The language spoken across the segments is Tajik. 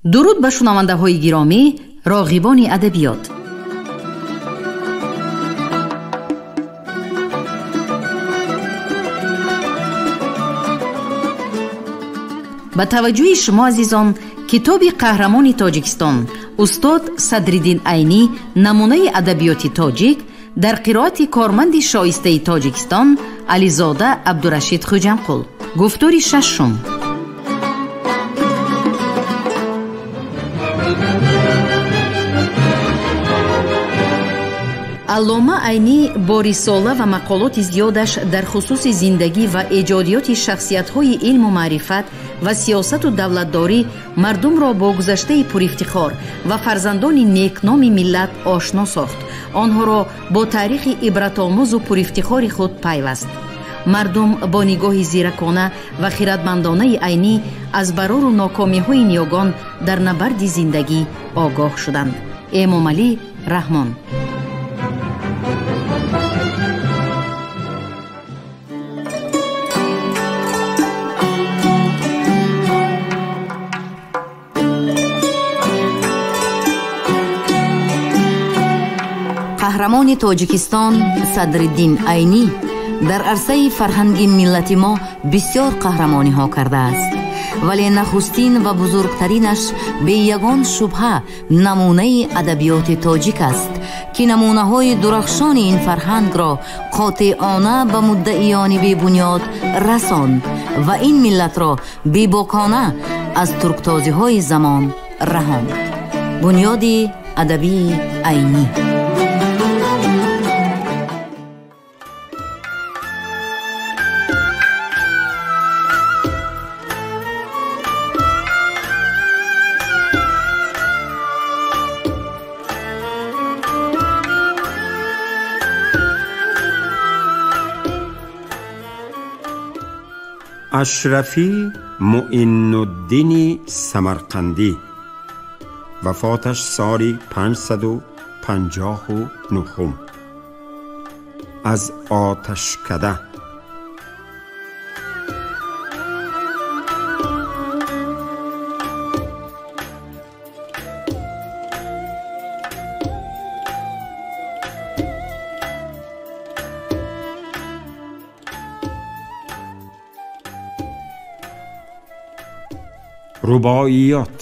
Дуруд ба шунавандаҳои гиромӣ, роғибони адабиёт. Ба таваҷҷӯҳи шумо азизон, китоби қаҳрамони Тоҷикистон устод Садриддин Айнӣ намунаи адабиёти тоҷик дар қироати корманди шоистаи Тоҷикистон Ализода Абдурашид Хуҷамқул. Гуфтори шашум. Аллома Айнӣ бо рисола ва мақолоти зиёдаш дар хусуси зиндагӣ ва эҷодиёти шахсиятҳои илму маърифат ва сиёсату давлатдорӣ мардумро бо гузаштаи пурифтихор ва фарзандони некноми миллат ошно сохт, онҳоро бо таърихи ибратомӯзу пурифтихори худ пайваст. Мардум бо нигоҳи зиракона ва хиратмандонаи Айнӣ аз барору нокомиҳои ниёгон дар набарди зиндагӣ огоҳ шуданд. Эмомалӣ Раҳмон. Қаҳрамони Тоҷикистон Садриддин Айнӣ дар арсаи фарҳанги миллати мо бисёр қаҳрамониҳо кардааст, вале нахустин ва бузургтаринаш бе ягон шубҳа намунаи адабиёти тоҷик аст, ки намунаҳои дурахшони ин фарҳангро қотеона ба муддаиёни бебунёд расонд ва ин миллатро бебокона аз турктозиҳои замон раҳонд. Бунёди адабии Айнӣ. Ашрафӣ Муиннуддини Самарқандӣ, вафоташ соли 559, аз оташкада. Рубоиёт.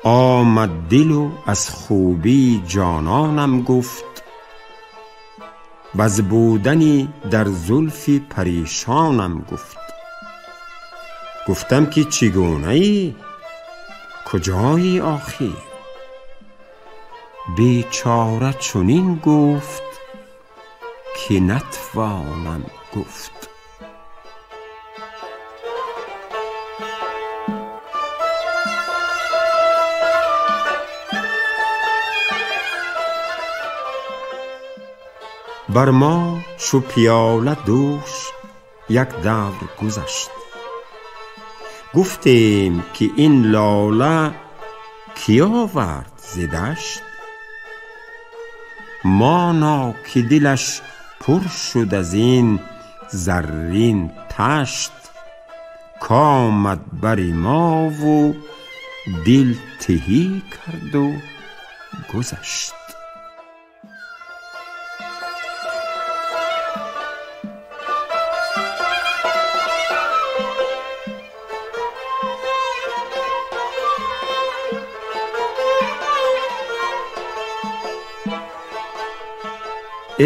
Омад дилу аз хубии ҷононам гуфт, ваз будани дар зулфи паришонам гуфт. Гуфтам ки чӣ гунаӣ, куҷоӣ охир? Бечора чунин гуфт ки натвонам гуфт. Бар мо чу пиёла дӯш як давр гузашт, гуфтем ки ин лола кӣ овард зи дашт? Мано ки дилаш пур шуд аз ин заррин ташт, комад бари мову дил тиҳӣ карду гузашт.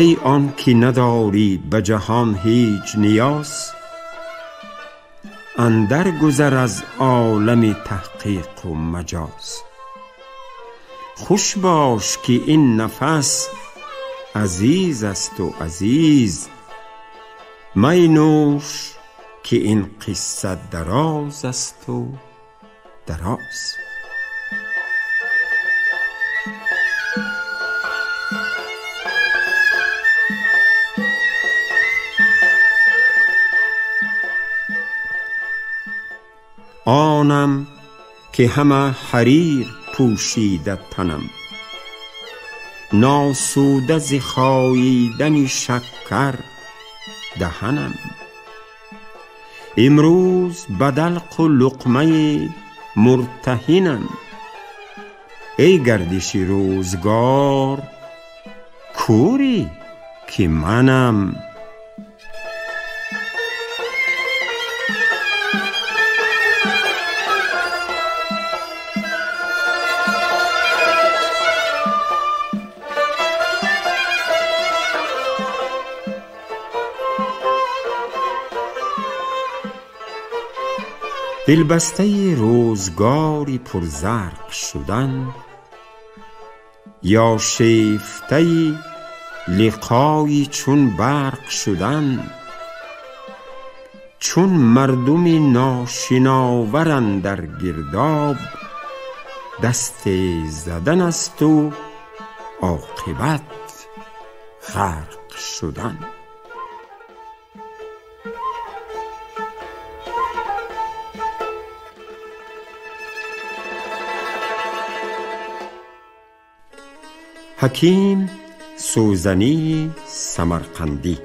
Эй он ки надорӣ ба ҷаҳон ҳеҷ ниёз, андар гузар аз олами таҳқиқу маҷоз. Хуш бош ки ин нафас азиз асту азиз, майнӯш ки ин қисса дароз асту дароз. Онам ки ҳама ҳарир пӯшида танам, ناسوده ز خاییدن شکر دهنم. امروز بدلق و لقمه مرتهنم، ای گردش روزگار کوری که منم. دلبسته روزگاری پرزرق شدن، یا شیفته لقایی چون برق شدن، چون مردم ناشناور اندر گرداب، دست زدن است و عاقبت غرق شدن. حکیم سوزنی سمرقندی.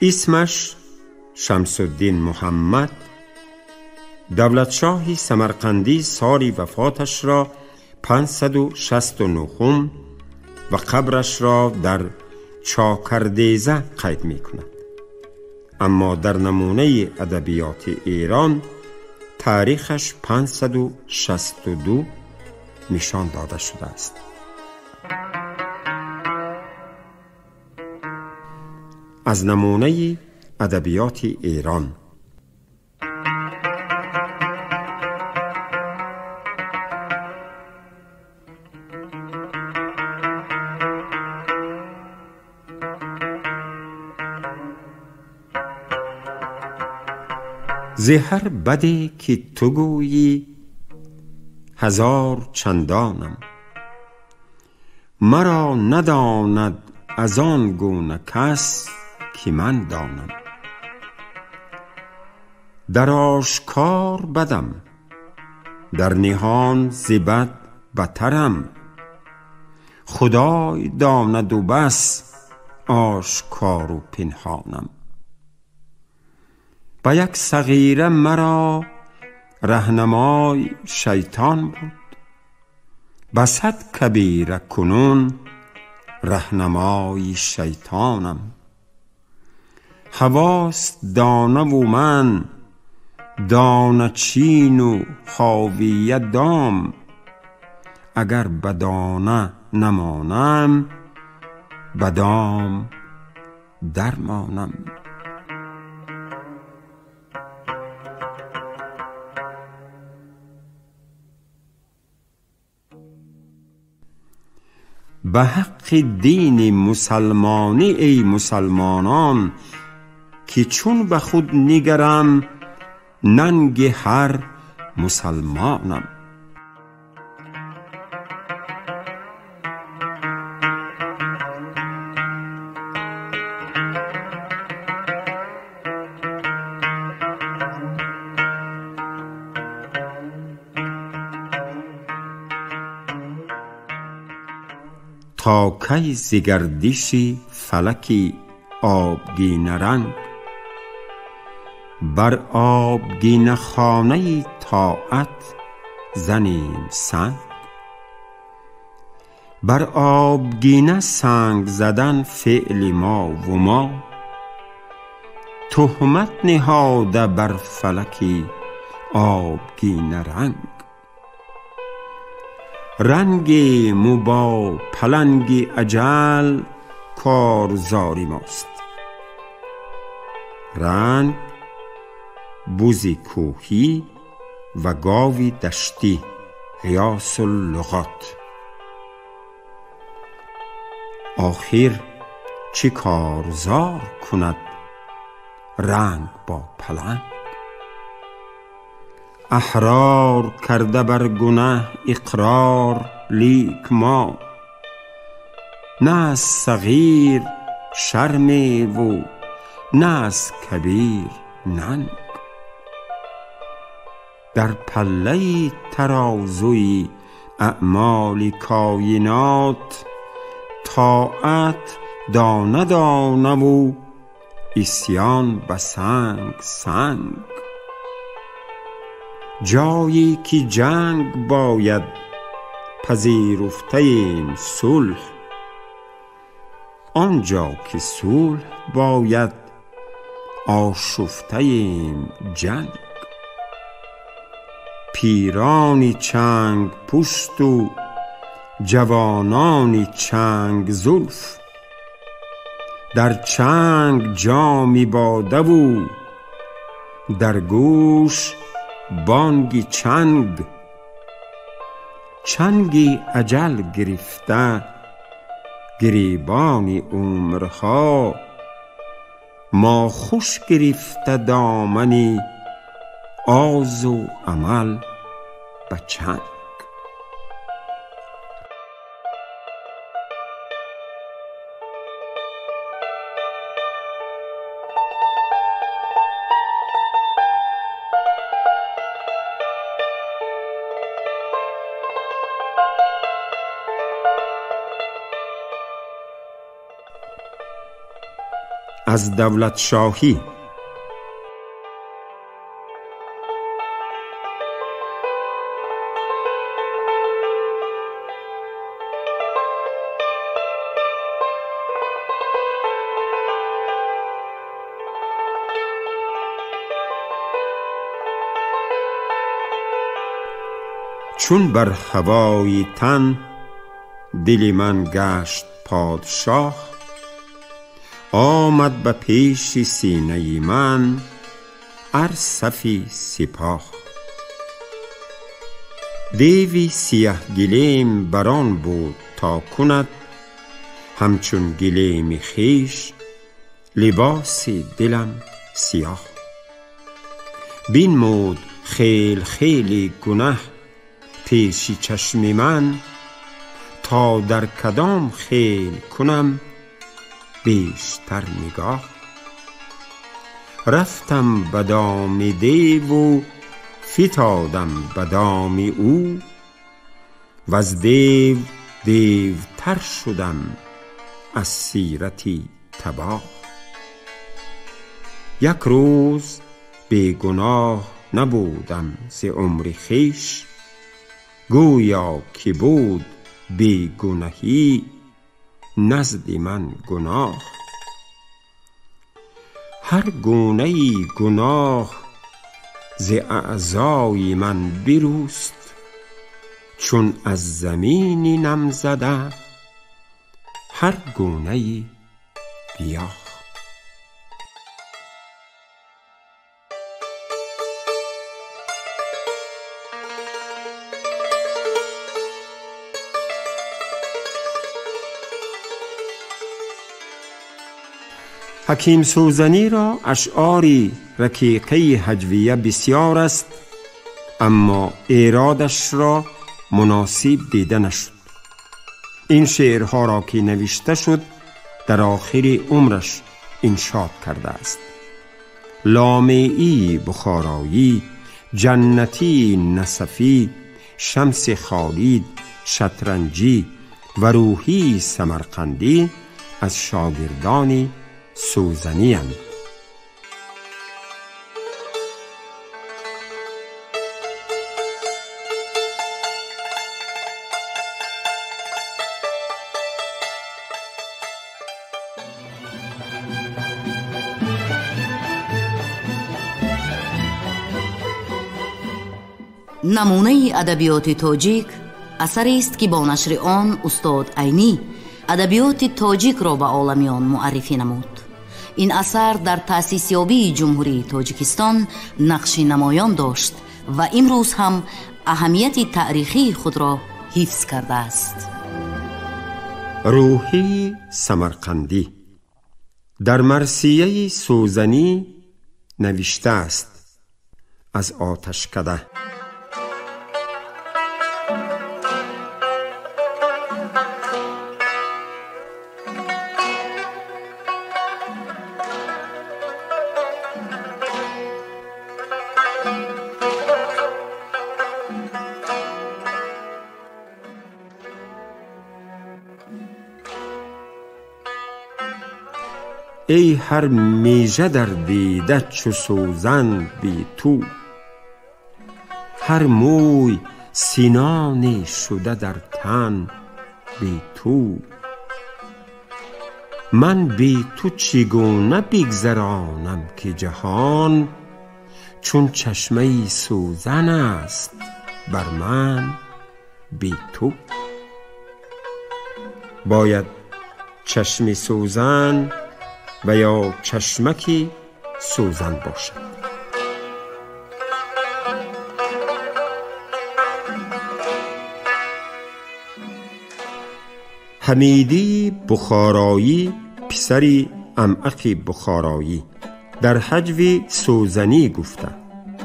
اسمش شمس الدین محمد، دولتشاهی سمرقندی سال وفاتش را 569 و قبرش را در چاکردیزه قید می کند. اما در نمونه ادبیات ایران تاریخش 562 نشان داده شده است. از نمونه ادبیات ایران: ز هر بدی که تو گویی هزار چندانم، مرا نداند از آن گونه کس که من دانم. در آشکار بدم، در نهان ز بد بترم، خدای داند و بس آشکار و پنهانم. با یک صغیره مرا رهنمای شیطان بود، به صد کبیره کنون رهنمای شیطانم. هواست دانه و من دانه چین و خاویه دام، اگر به دانه نمانم به دام درمانم. به حق دین مسلمانی ای مسلمانان، که چون به خود نگرم ننگ هر مسلمانم. تا کی ز گردش فلک آبگینه رنگ، بر آبگینه خانه طاعت زنیم سنگ. بر آبگینه سنگ زدن فعل ما و ما، تهمت نهاده بر فلک آبگینه رنگ. رنگ مو با پلنگ اجل کارزاری ماست، رنگ بز کوهی و گاوی دشتی، قیاس اللغات. آخر چه کارزار کند رنگ با پلنگ؟ احرار کرده بر گنه اقرار لیک ما، نه از صغیر شرم و نه از کبیر ننگ. در پله ترازوی اعمال کاینات، طاعت دانه دانه و عصیان به سنگ سنگ. جایی که جنگ باید پذیرفته ایم صلح، آنجا که صلح باید آشفته ایم جنگ. پیرانی چنگ پشت و جوانانی چنگ زلف، در چنگ جامی باده و در گوش بانگ چنگ. چنگی اجل گرفته گریبان عمرها، ما خوش گرفته دامنی آز و عمل به چنگ. از دولت شاهی. چون بر هوای تن دل من گشت پادشاه، آمد به پیش سینه من ارصفی سپاه. دیوی سیه گلیم بران بود تا کند همچون گلیم خویش لباس دلم سیاه. بنمود خیل خیلی گنه پیش چشم من، تا در کدام خیل کنم بیشتر نگاه. رفتم به دام دیو و فتادم به دام او، وز دیو دیوتر شدم از سیرتی تباه. یک روز بی گناه نبودم ز عمر خویش، گویا که بود بی گنهی نزد من گناه. هر گونه ای گناه ز اعضای من بروست، چون از زمینی نم زده هر گونه ای گیاه. حکیم سوزنی را اشعاری رکیقه هجویه بسیار است، اما ایرادش را مناسب دیده نشد. این شعرها را که نوشته شد در آخر عمرش انشاد کرده است. لامعی بخارایی، جنتی نصفی، شمس خالد شطرنجی و روحی سمرقندی از شاگردان سوزنی اند. Намунаи адабиёти тоҷик асарест, ки бо нашри он устод Айнӣ адабиёти тоҷикро ба оламиён муаррифӣ намуд. Ин асар дар таъсисёбии Ҷумҳурии Тоҷикистон нақши намоён дошт ва имрӯз ҳам аҳамияти таърихии худро ҳифз кардааст. Рӯҳии Самарқандӣ дар марсияи Сӯзанӣ навиштааст аз оташкада. ای هر میژه در دیده چو سوزن بی تو، هر موی سینانی شده در تن بی تو. من بی تو چگونه بگذرانم که جهان چون چشمه سوزن است بر من بی تو. باید چشم سوزن و یا چشمکی سوزن باشد. حمیدی بخارایی پسری عمعق بخارایی در حجو سوزنی گفته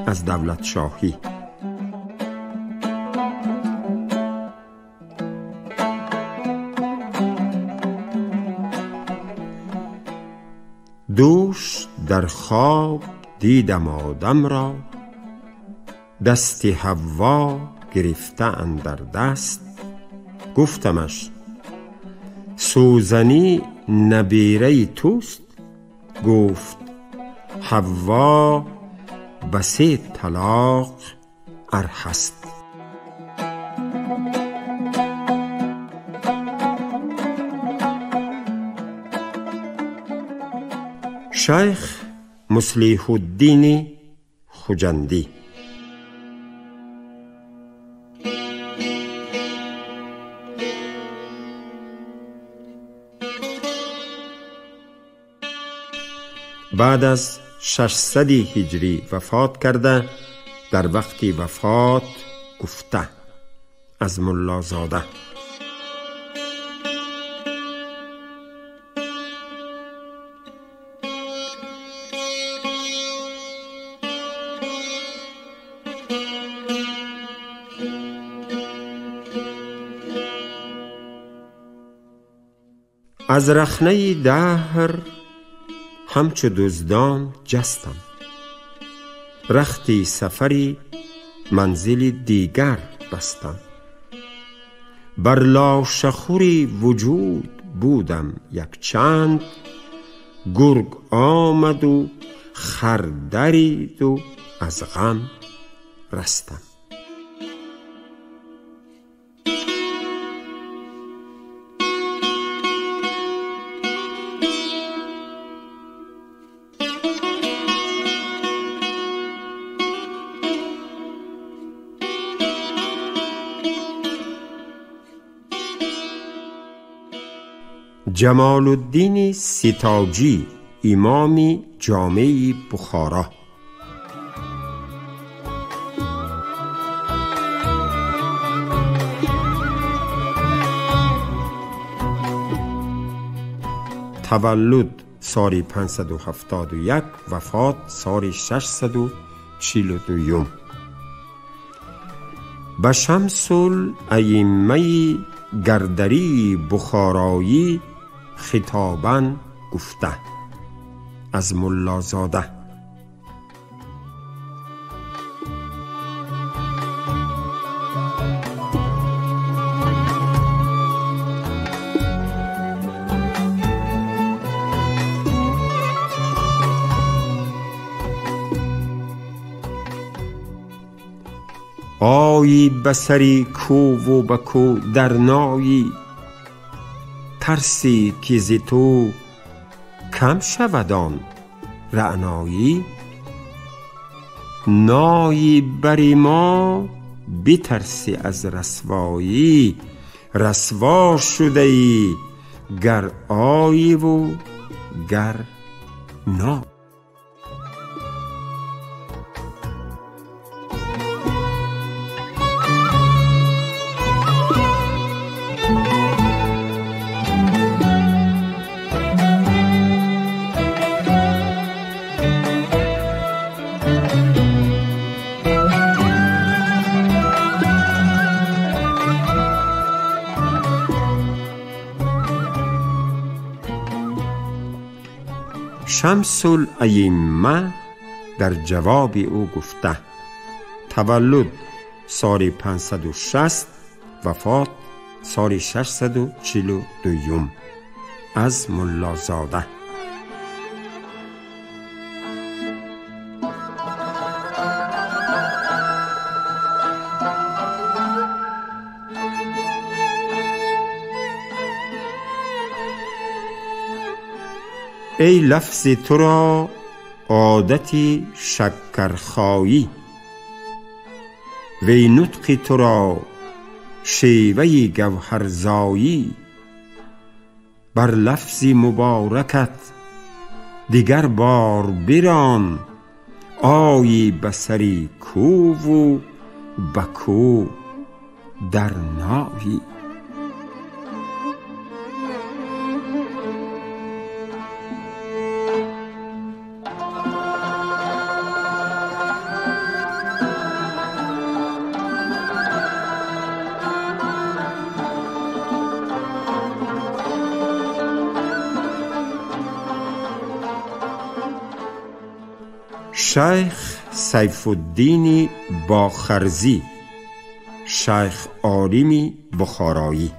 از دولت شاهی. دوش در خواب دیدم آدم را، دست حوا گرفته اندر دست. گفتمش سوزنی نبیره توست؟ گفت حوا به 3 طلاق ارهست. شیخ مصلیح الدین خجندی. بعد از 600 هجری وفات کرده، در وقت وفات گفته از ملازاده. از رخنه دهر همچو دزدان جستم، رختی سفری منزل دیگر بستم. بر لاشخوری وجود بودم یک چند، گرگ آمد و خر درید و از غم رستم. جمال الدین ستاجی امام جامع بخارا. تولد سال 571، وفات سال 642. به شمس الائمه گردری بخارایی خطاباً گفته از ملازاده. آیی به سری کو و به کو در نایی، ترسی که ز تو کم شود آن رعنایی. نایی بر ما بترسی از رسوایی، رسوا شده ای گر آیی و گر نا. شمس الائمه در جواب او گفته تولد سال 560، وفات سال 642 از ملازاده. ای لفظ تو را عادتی شکرخایی، وی نطق تو را شیوه گوهرزایی. بر لفظ مبارکت دیگر بار بران، آیی به سری کو و به کو در نایی. شیخ سیف الدین باخرزی، شیخ عالم بخارایی.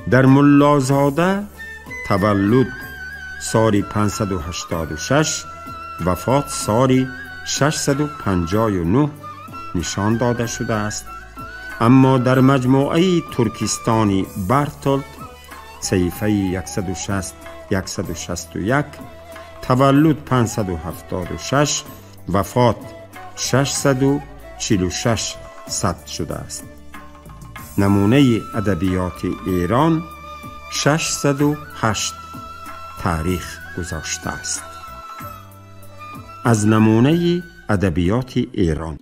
در ملازاده تولد سال 586، وفات سال 659 نشان داده شده است. اما در مجموعه ترکستانی برتولد صحیفه 160-161 تولد 576، وفات 646 ثبت شده است. نمونه ادبیات ایران 608 تاریخ گذاشته است. از نمونه ادبیات ایران.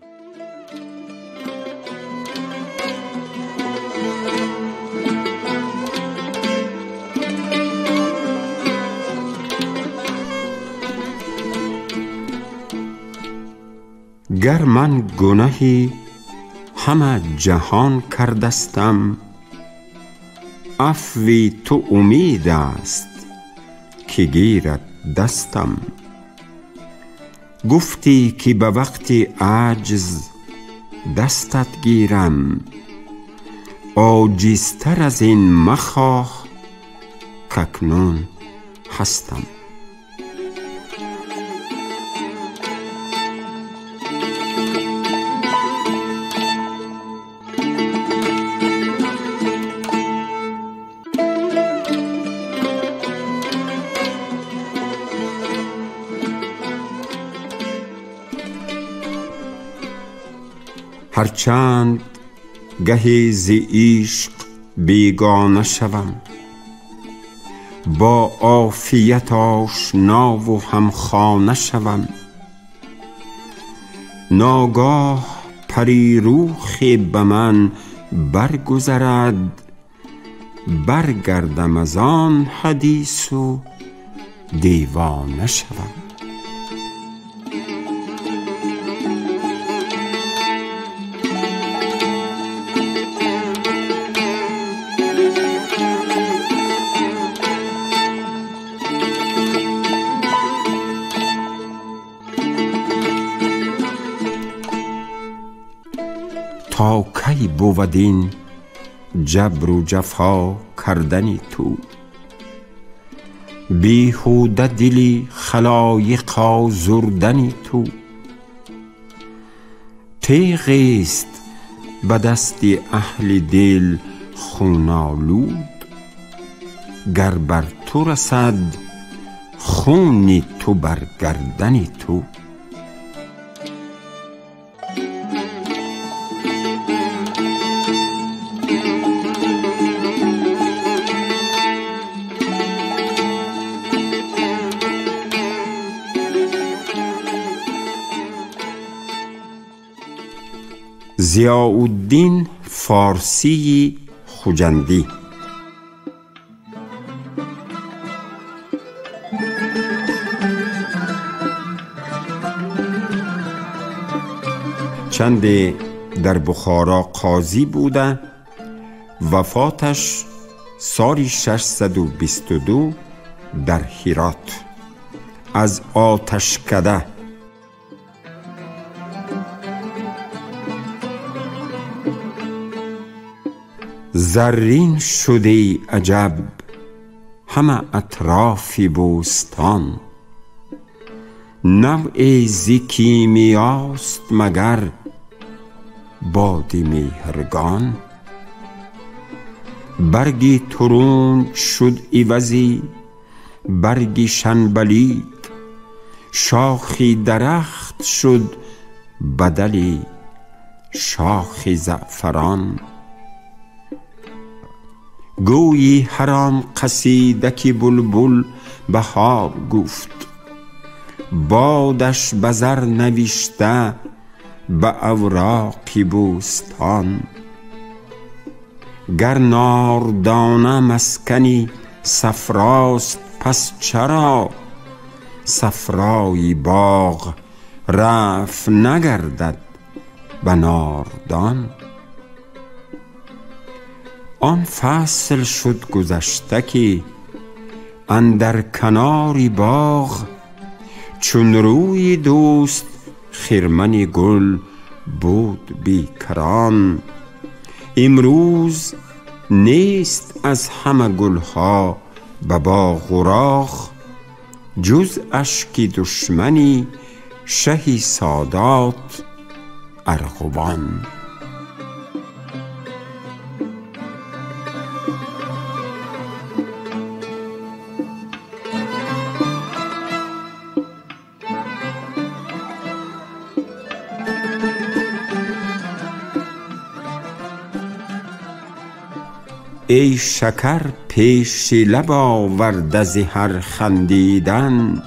گر من گناهی همه جهان کردستم، عفوی تو امید است که گیرد دستم. گفتی که به وقت عجز دستت گیرم، عاجزتر از این مخواه کاکنون هستم. هرچند گهی ز عشق بیگانه شوم، با عافیت آشنا و همخانه شوم. ناگاه پری روخی به من برگذرد، برگردم از آن حدیث و دیوانه شوم. تا کی بود این جبر و جفا کردن تو، بیهوده دلی خلایق آزردن تو. تیغ است به دست اهل دل خون آلود، گر بر تو رسد خون تو بر گردن تو. ضیاءالدین فارسی خجندی. چندی در بخارا قاضی بوده، وفاتش سال 622 در هرات از آتشکده. زرین شده عجب همه اطراف بوستان. نوع ز کیمیاست مگر باد مهرگان. برگی ترنج شد عوضی برگی شنبلید، شاخی درخت شد بدلی شاخ زعفران. گویی هر آن قصیده که بلبل بهار گفت، بادش به زر نوشته به اوراق بوستان. گر ناردانه مسکنی صفراست پس چرا صفرای باغ رفع نگردد به ناردان. آن فصل شد گذشته که اندر کنار باغ، چون روی دوست خرمن گل بود بیکران. امروز نیست از همه گلها به باغ و راغ، جز اشک دشمنی شهی سادات ارغوان. ای شکر پیش لب آورده ز هر خندیدن،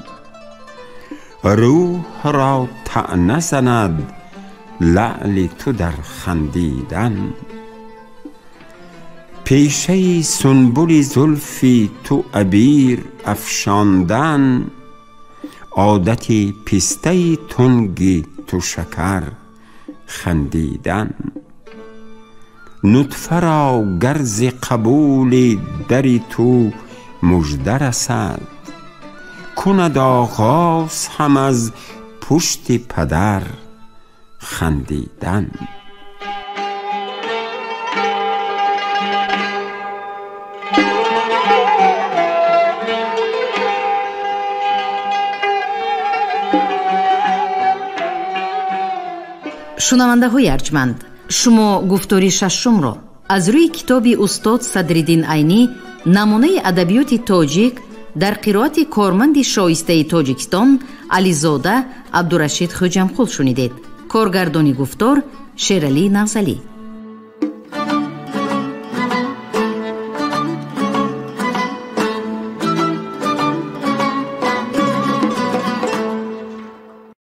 روح را طعنه زند لعل تو در خندیدن. پیشه سنبل زلف تو عبیر افشاندن، عادت پسته تنگ تو شکر خندیدن. نطفه را گر ز قبول در تو مژده رسد، کند آغاز هم از پشت پدر خندیدن. Шунавандаҳои арҷманд, шумо гуфтори шашумро аз рӯи китоби устод Садриддин Айнӣ намунаи адабиёти тоҷик дар қироати корманди шоистаи Тоҷикистон Ализода Абдурашид Хӯҷамқул шунидед. Коргардони гуфтор Шералӣ Нағзалӣ.